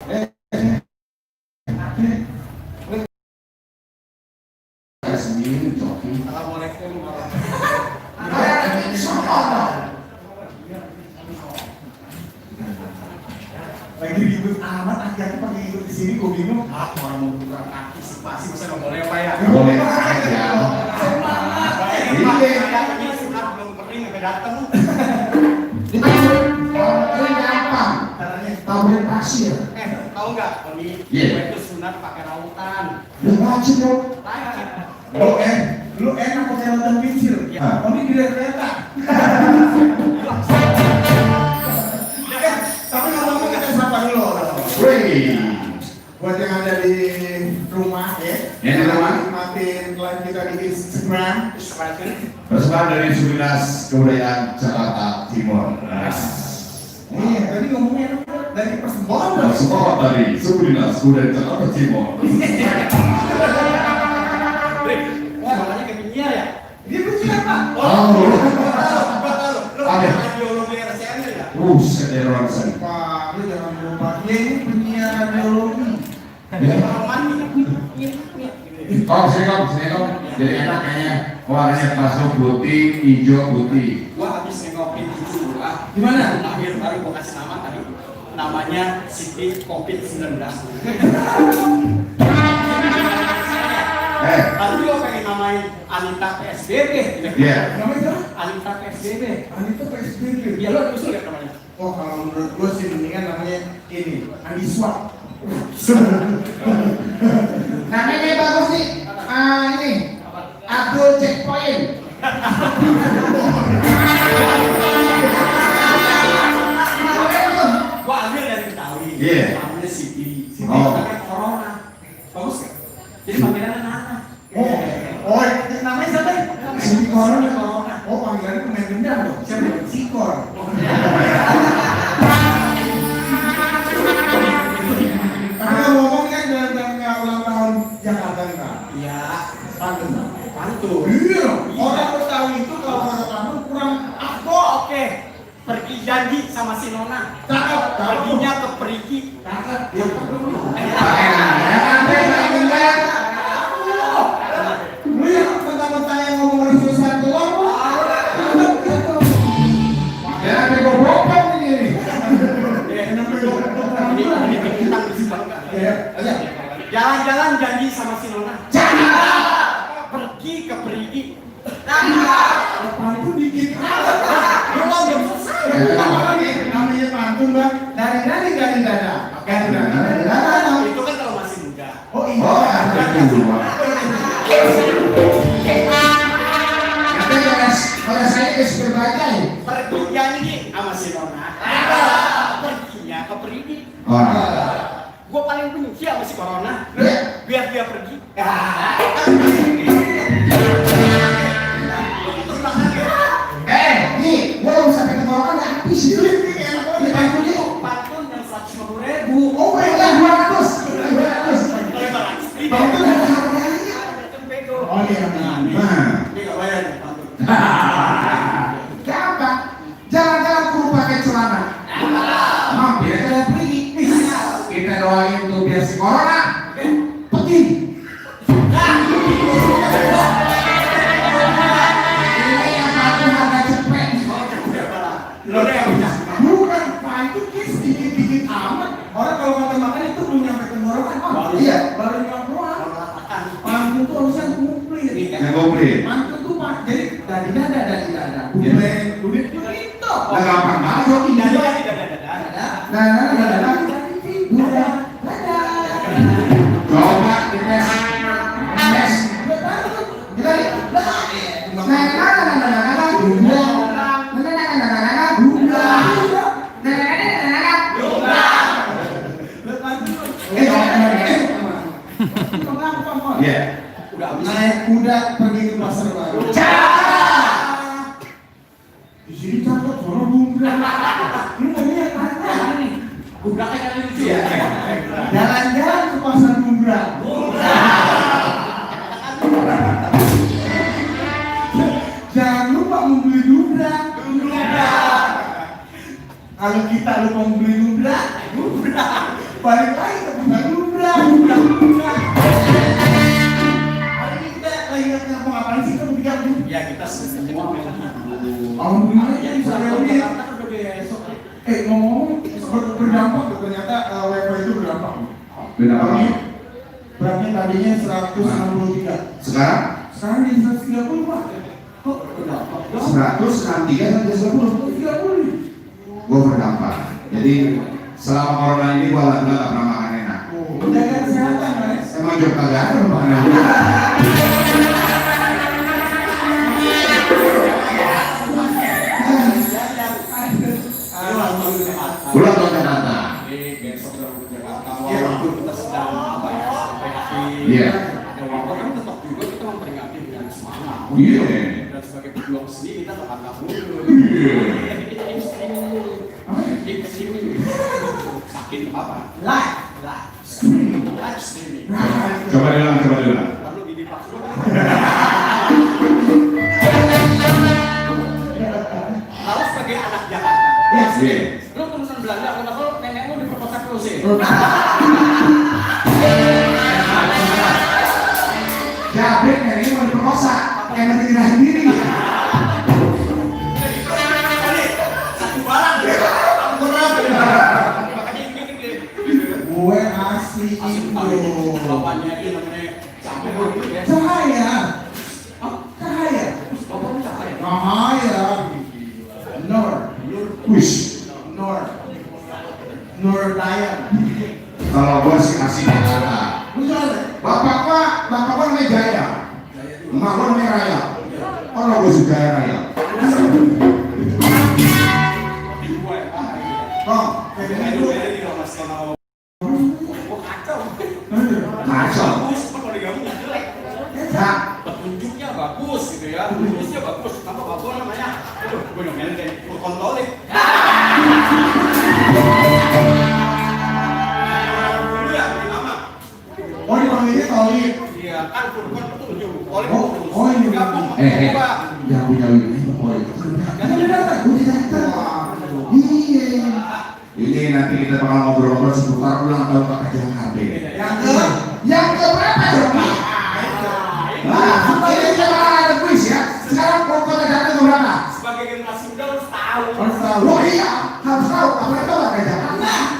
Assalamualaikum warahmatullahi wabarakatuh. Lagi ribut amat, akhirnya pakai ikut di sini, gue bingung. Orang mau buka antisipasi, masa nggak boleh apa ya? Boleh aja. Semangat. Ini sunat belum kering, nggak dateng. Kering gampang. Tabur pasir. Tahu nggak? Ini itu sunat pakai rautan. Lu wajib dong. Lu enak pakai rautan kecil. Ini tidak kereta. Tapi ngomong kita sapa dulu. Wih. Buat yang ada di rumah ya. Yang di rumah. Nikmatin live kita di Instagram. Persembahan dari Suminas Kebudayaan Jakarta Timur. Iya, tadi ngomongnya dari persembahan. Persembahan dari Suminas Kebudayaan Jakarta Timur. Wah, makanya ke penyiar ya? Dia penyiar Pak. Ada. Biologi RCN ya? Sederhana saya. Pak, lu jangan lupa. Dia ini penyiar biologi. Sini kom. Jadi enak kayaknya warnanya masuk putih, hijau, putih. Gua habis nengokin itu gimana? Akhir baru gua kasih nama tadi. Namanya Siti COVID-19. Tadi gua pengen namain Anita PSBB. Iya. Namanya Anita PSBB. Anita PSBB. Ya lo usul ya namanya. Oh, kalau menurut gua sih mendingan namanya ini Andi Swap. Namanya bagus nih. Ini Abdul Checkpoint. Gua ambil dari Betawi. Iya. Namanya Siti. Siti Oh. pakai corona. Bagus kan? Jadi panggilannya Nana. Namanya siapa? Siti Corona. Oh, panggilannya pemain gendang dong. Siapa? Sikor. Tapi ngomong kan dalam ulang tahun Jakarta nih Pak. Iya. Pantun. Pantun. Iya. Orang Betawi itu kalau kata pantun kurang oke. Pergi janji sama si Nona. Cakep. Perginya ke Perigi. Cakep. Yang perlu. Lu yang mentang-mentang yang ngomong dari susah keluar. Ya, ada bopong ini. Jalan-jalan janji sama si Nona. Pergi ke Perigi. Pantun dikit. Belum selesai. Namanya pantun Bang. Dari dada. Itu kan kalau masih muda. Oh iya. Kalau saya ke berbagai. Pergi janji sama si Nona. Perginya ke Perigi. Gue paling benci sama si Corona. Biar dia pergi. Nih, gue belum sampai ke Corona nggak habis itu. Pantun yang 150.000. Oh, ya 200. Pantun yang harganya. Oh iya, ini nggak bayar nih pantun. Gampang. Jalan-jalan kudu pakai celana. Mampir aja pergi. Kita doain untuk biar si Corona pergi. Ini yang paling harga cepet. Lo deh yang bisa. Bukan, Pak, itu sedikit-dikit amat. Orang kalau makan itu belum nyampe tenggorokan. Iya. Baru nyampe doang. Pantun tuh harusnya komplit. Yang komplit. Pantun tuh Pak, jadi dari dada. Udah itu. Lah gampang banget kok ini. Coba dites. Kita naik kuda pergi ke pasar baru. Di sini cakep orang bumbra. Lu mau lihat mana nih? Bumbra kayak lucu ya. Jalan-jalan ke pasar bumbra. Jangan lupa membeli bumbra. Kalau kita lupa membeli bumbra, balik Beda apa? Beratnya tadinya 163. Sekarang Sekarang di 130 Pak. Kok berapa? 163 sampai 130. 30. Gue berdampak. Jadi selama corona ini gue alhamdulillah gak pernah makan enak. Menjaga kesehatan, Mas. Emang jam kagak ada makanan enak. Pulang ke Jakarta. Besok baru ke Jakarta. Iya. Walaupun kita sedang apa ya, sampai hati. Iya. Ya walaupun kan tetap juga kita memperingati dengan semangat. Iya. Dan sebagai pejuang seni kita bakal nggak mundur. Iya. Kita ini sakit apa? Live streaming. Coba diulang. Lalu di dipaksa. Lalu sebagai anak Jakarta. Yes, iya. Lu tulisan Belanda, kalau nenek lu diperkosa terus ya. Jabrik ini mau diperkosa, kayak nanti diri sendiri. Satu barang deh. Makanya ini Gue asli Indo. bapaknya ini namanya Campur ya. Cahaya. Cahaya. Bapaknya Cahaya. Cahaya. Nur. Wish. Nur Dayan. Kalau gua sih asli Jakarta. Lu jalan. Bapak gua namanya Jaya. Emak gua namanya Raya. Kalau gua sih Jaya Raya. Oh, kayak gitu. Kacau. Nah, Petunjuknya bagus gitu ya, tulisnya bagus. Nama bapak namanya, gue nomelin kayak kontrolin. Iya, nama. Oh, dipanggilnya Toli. Iya, kan Furkon petunjuk. Oleh Oh, ini gabung. yang punya ini boleh. Udah datang. Iya. Ini nanti kita bakal ngobrol-ngobrol seputar ulang tahun Pak Jakarta. Yang ke berapa dong? Nah, ini kita bakal ada kuis ya. Sekarang Kota Jakarta itu berapa? Sebagai generasi muda harus tahu. Oh iya, harus tahu apa itu Kota Jakarta.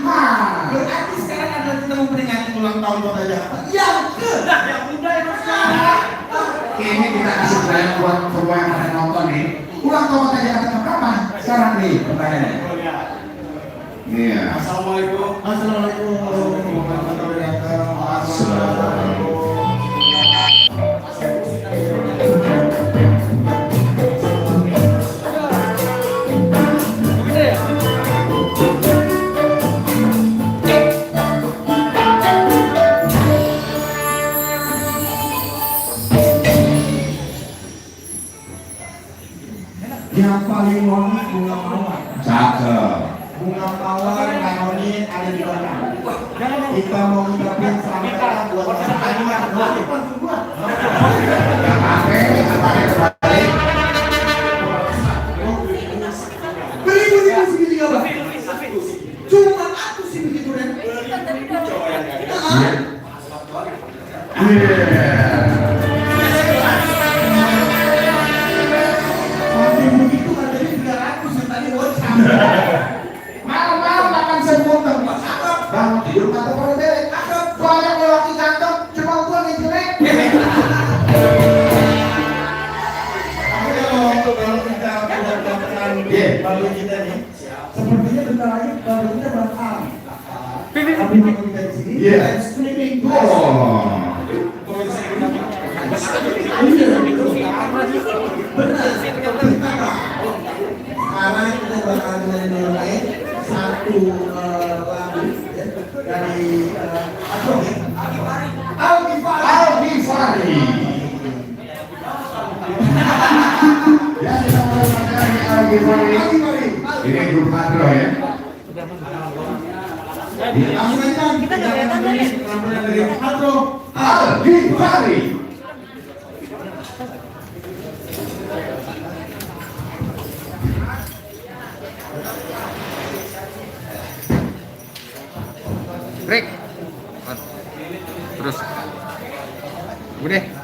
Nah, Berarti sekarang ada kita memperingati ulang tahun Kota Jakarta. Yang muda yang harus tahu. ini kita kasih pertanyaan buat semua yang pada nonton nih. Ulang tahun Kota Jakarta berapa? Sekarang nih pertanyaannya. Iya. Assalamualaikum. Assalamualaikum warahmatullahi wabarakatuh. Yang paling wangi bunga mawar. Cakep. Bunga mawar harmoni ada di mana? Kita mau ngucapin selamat datang buat semuanya. Pakai Beli musik segini gak bang? Cuma aku sih begitu dan. Sampai begitu katanya 300 yang tadi bocah. Mau makan semutan. Bangun tidur kata pada belek. Banyak lelaki ganteng, cuma gua yang jelek. Kalau kita mendapatkan baru kita nih, sepertinya bentar lagi baru kita bakal. Tapi kalau kita di sini, Iya. live streaming. Oh. Sekarang kita bakal menyanyikan satu lagu ya, dari Aldi Fari. Ya, kita mulai dari Aldi Fari. Ini grup Hadro ya. Kita kelihatan dari Hadro. Aldi Fari. Break. Terus. Udah.